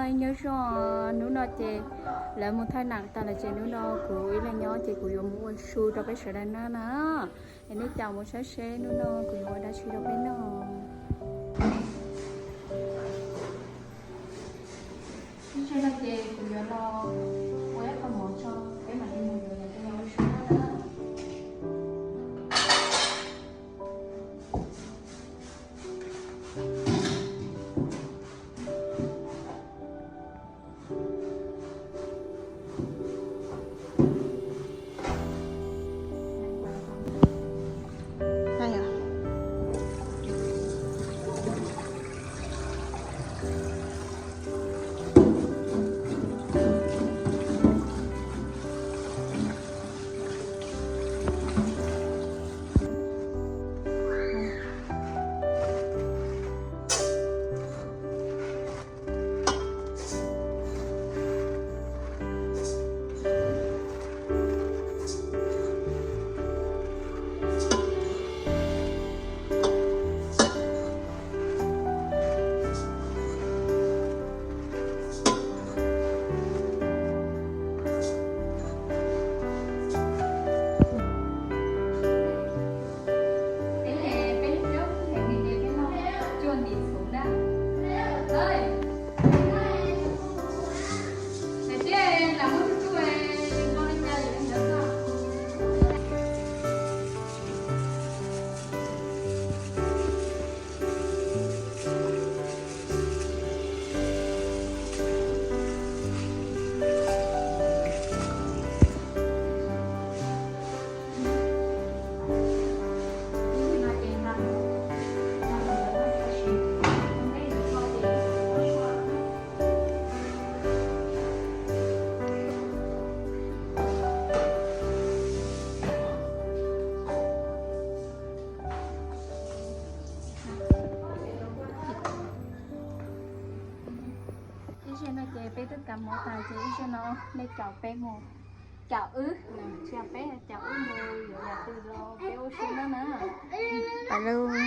Nyob zoo, hnub no ces lawv mus thaj nam tag lawm ces hnub no kuv ib leeg nyob ces kuv yuav mus ua su rau peb sawv daws noj na. Es nej caum mus saib seb hnub no kuv yuav ua dab tsi rau peb noj. Ib tsam no ces kuv yuav los ua ib qho mov tso, peb mam li mus yuav los ua su na. Ib zaug no ces peb twb kav mov tas ces ib zaug no nej caum peb mus, caum wb, tsis yog peb, caum wb mus yuav yam twg los peb ua su noj na. Pais lauj.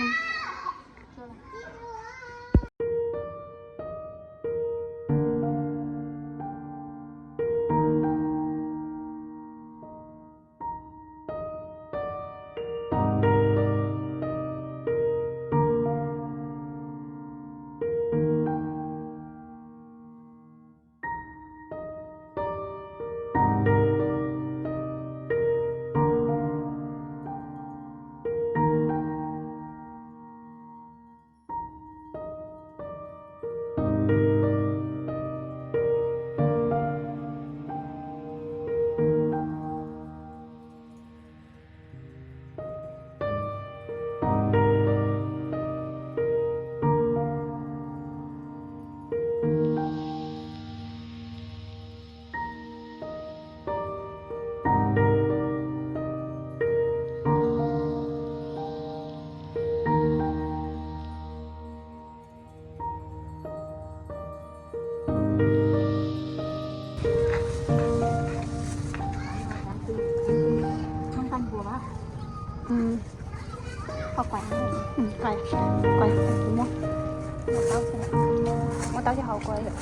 Không tăng của bác. Ừ. Có quẹt không? Ừ, quẹt. Quẹt, quẹt, mua. Mua táo cho, mua táo cho hậu quẹt.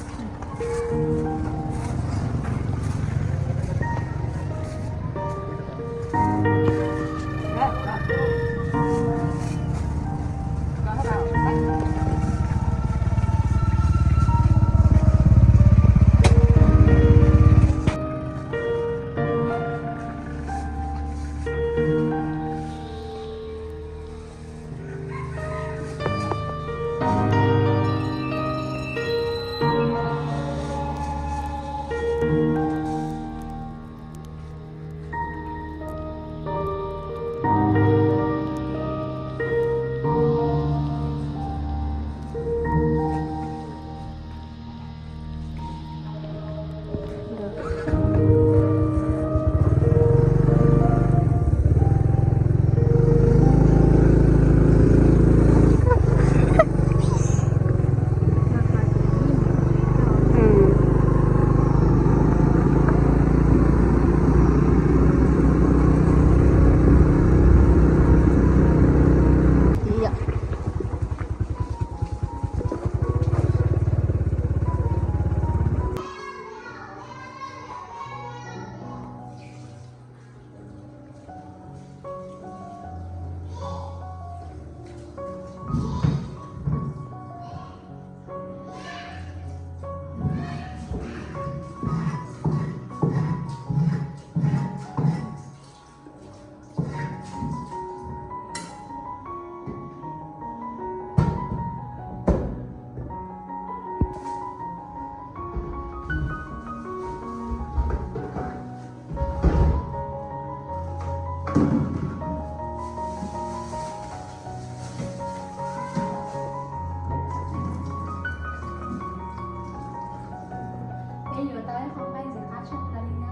Yuav tau ib qho nqaij ntxim qab tshaj plaws li na.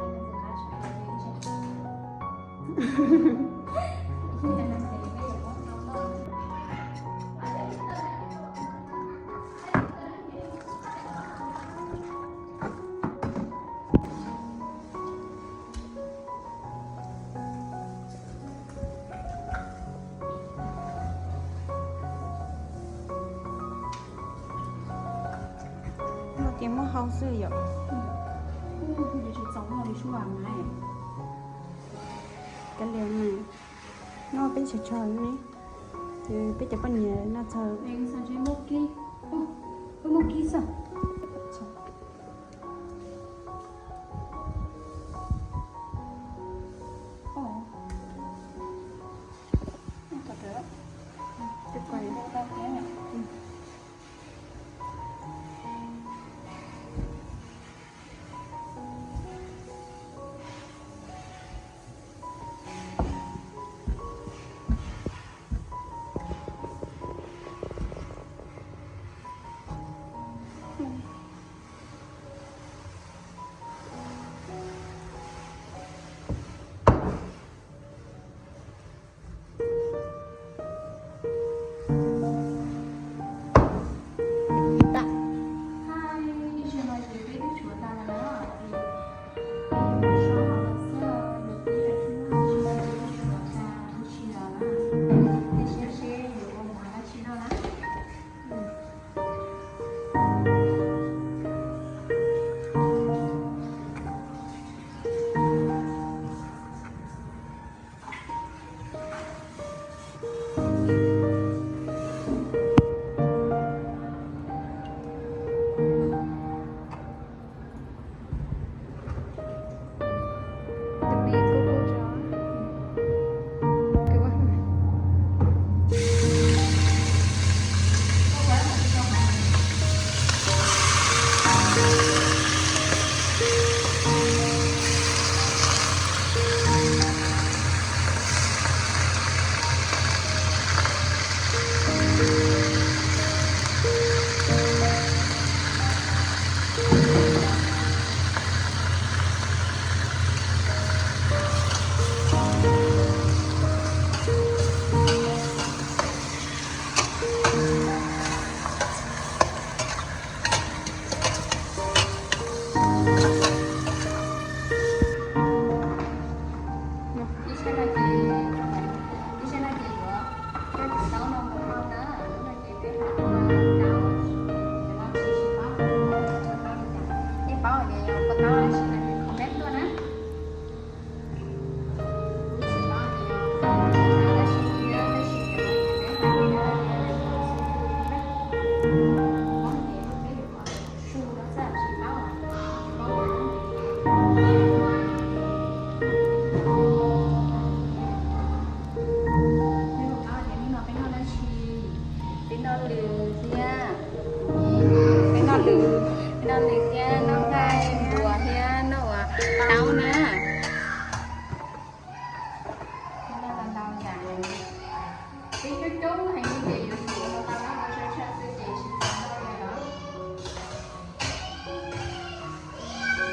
Ntxim qab tshaj plaws li. No ces muab hau xwb yom. Tsis txaus noj li sub as mas. Kav liam mas, noj peb tshav tsho ne, ces peb cov poj niam noj txhaws. Muab kib xwb. Ib sab no ces, ib sab no ces yuav coj tus taub no mus hau na, lub no ces peb hau ua taub, cov no tsis tsis paub, nej paub ces yog kua taub no tsis comment tuaj na. Peb noj lws thiab, peb noj lws, peb noj lws thiab noj nqaij npua thiab noj ua taub na. Peb noj tau ntau yam, peb coob coob heev li ces yuav tsum ua tau na, ua tshaj tshaj xwb ces tsis txaus noj li lawm.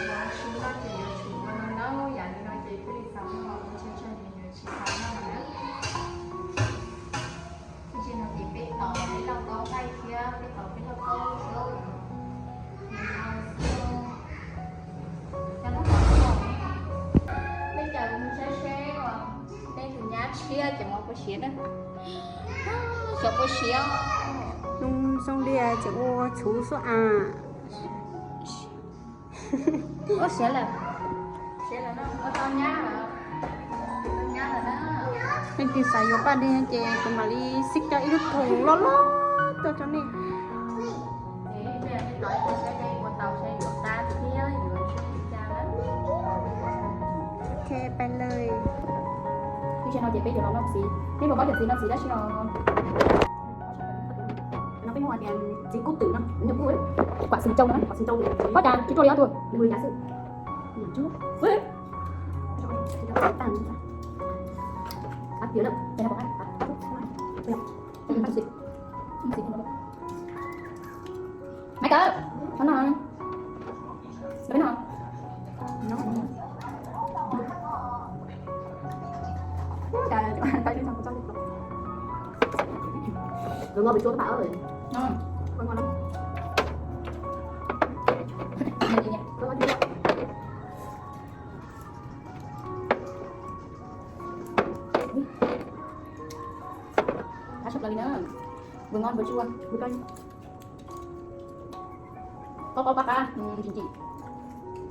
Yuav tsum noj ces yuav tsum ua ntau ntau yam li no ces thiaj li txaus noj, ua tshaj tshaj ces yuav tsis txaus noj lawm na. Tab sis no ces peb tos peb lauj kaub nqaij thiab peb tos peb lauj kaub xwb. Peb caum mus saib seb tej tus nyab tshiab ces mus puas siav na. Xyov puas siav. Zoo zoo li tseem ua txhuv xwb as. Ua siav lawm. Siav lawm no, ua tau nyab lawm. Nyab lawm na. Leej twg xav yuav paj deg ces kuv mam li xib coj ib lub thooj loj loj tuaj rau nej. Ok, pais lawm. Lub sij hawm no ces peb yuav los noj txiv, nej puas paub cov txiv no txiv dab tsi os? No peb muaj tias txiv kub twm no, nyuam kub, kuam xwm rau no, kuam xwm rau, pob cas tsis ruaj li ob tuaj, nws hu li cas xwb. Maiv Kawm, qhov no. Peb no. Ngon bua chua các bạn ơi. Ngon. Ngon lắm. Cá sụp lò li na. Vừa ngon vừa chua, vừa cay. Có có cá cá, ừ, chim chim.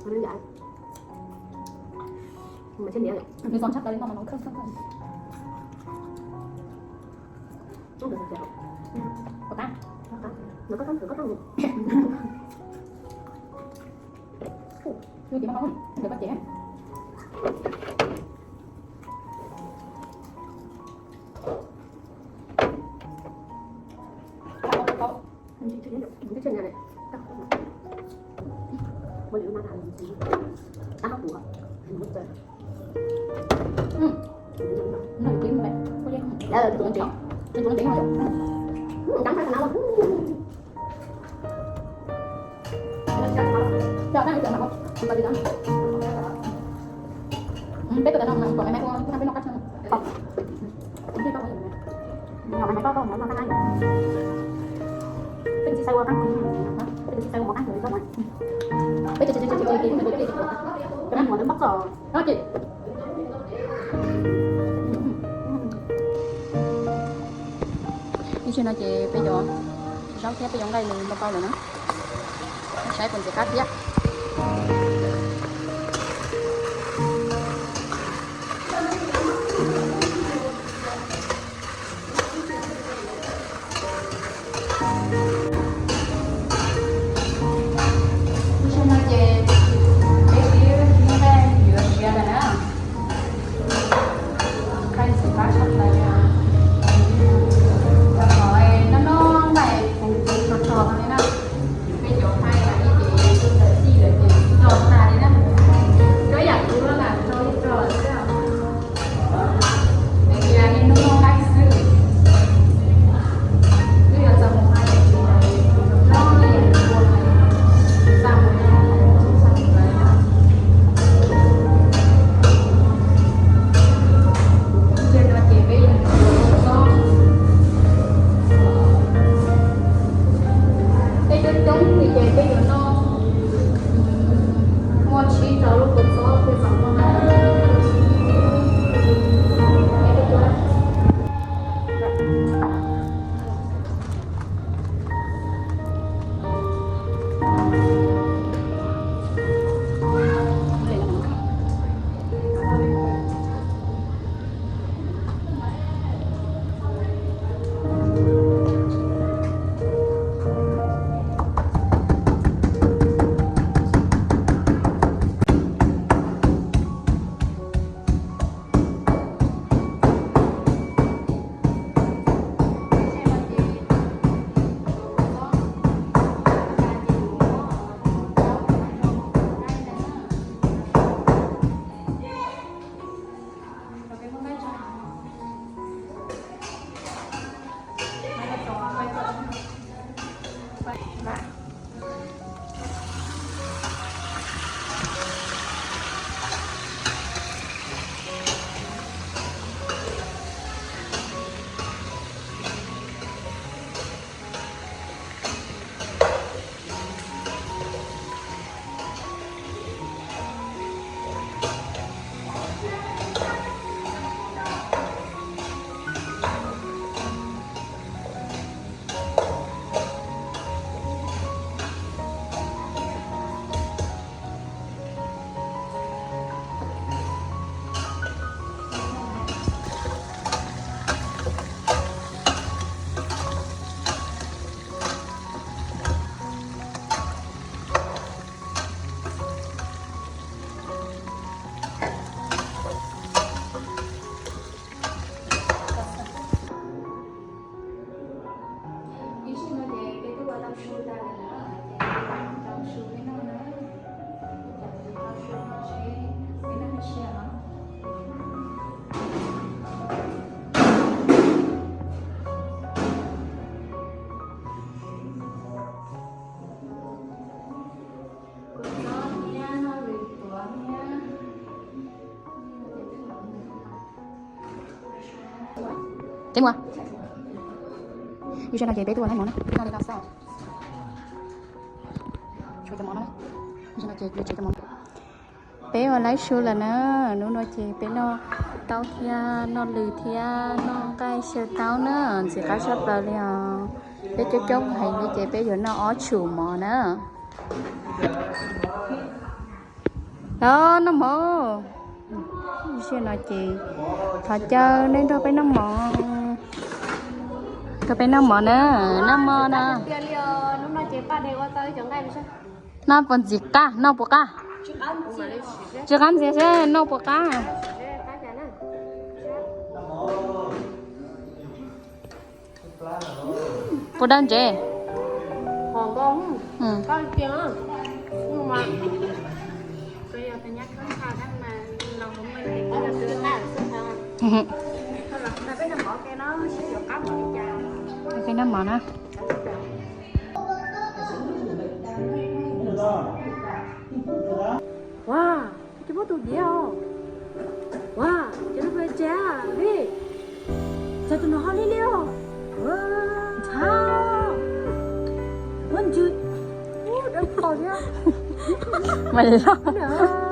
Nó đơn giản. Mà trên đĩa vậy. Nồi giòn chắc là đến ngon mà nó thơm thơm thơm. Không được kẹo. Có cá. Có cá. Nó có cá, nó có cá. Ui, ui, chị mong mong, được bác chị. Có, có, có. Peb tuaj no, pom mej mej ua, peb no qab tshee. Peb tus txiv xaiv ua qab, peb tus txiv xaiv ua qab, peb tus txiv xaiv ua qab. Ib tsam no ces peb cov zaub thiab peb cov nqaij nws npau npau lawm na. Saib puas ntxim qab thiab. Ib tsam no ces peb twb nqaij yuav siav lawm na. Nqaij ntxim qab tshaj plaws li. Cov qhov noj noj nqaij puv puv rog rog no li na. Peb cov nqaij no ces tus tawm txij lawm ces rog tas li na. Cov yam kuv no las rog li rog lawm xwb. Peb coob coob li ces peb yuav noj muaj tsib rau lub kua txob thiaj txaus noj na. Ib tsam no ces peb twb ua tau su tas lawm na, ces peb tau su peb noj na. Tau su no ces peb noj ib sia no. Kua txob thiab Tsev mus. Ib zaug no ces peb twb ua laib mov na, peb noj li no xwb. Tshuav cov mov no, ib zaug no ces yuav tshuav cov mov. Peb ua laib su lawm na, hnub no ces peb noj taub thiab noj lws thiab noj nqaij xyaw taub na, ntxim qab tshaj plaws li os. Peb coob coob heev li ces peb yuav noj ob tshum mov na. Los noj mov. Ib zaug no ces thov caw nej nrog peb noj mov, nrog peb noj mov na, noj mov na. Noj puas ntxim qab, noj puas qab? Tsis qab ntxiv seb noj puas qab. Puas dab ntsev? Peb noj mov na. Wow, cov pob tw diav os. Wow, cov no puas tsev li? Txog tus no ho li li os. Ntxhab. Ua ntsws. Ub, dawb paug thiab. Mas loj.